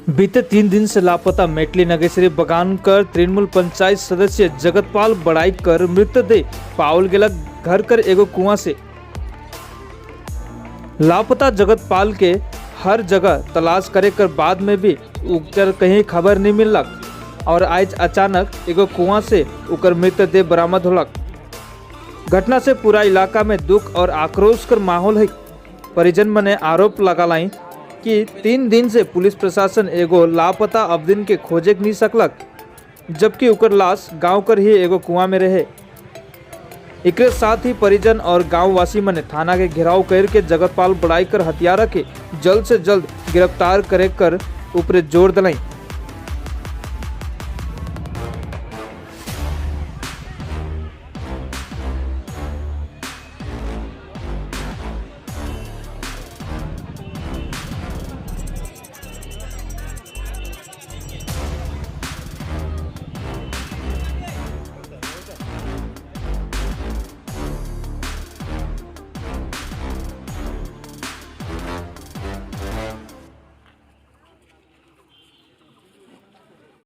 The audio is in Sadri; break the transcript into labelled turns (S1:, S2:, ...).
S1: बीते 3 दिन से लापता मेटली नगेश्वरी बगान कर तृणमूल पंचायत सदस्य जगतपाल बड़ाई कर मृतदेह पावल गेलक घर कर एगो कुआं से। लापता जगतपाल के हर जगह तलाश करे कर बाद में भी उकर कहीं खबर नहीं मिललक और आज अचानक एगो कुआं से उकर मृतदेह बरामद होलक। घटना से पूरा इलाका में दुख और आक्रोश कर माहौल है। परिजन मने आरोप लगालाई कि 3 दिन से पुलिस प्रशासन एगो लापता अबदिन के खोजे नहीं सकलक, जबकि उकर लाश गांव कर ही एगो कुआं में रहे। एकरे साथ ही परिजन और गांव वासी मने थाना के घेराव करके जगतपाल बड़ाई कर हत्यारा के जल्द से जल्द गिरफ्तार करे कर ऊपर जोर दिलाई।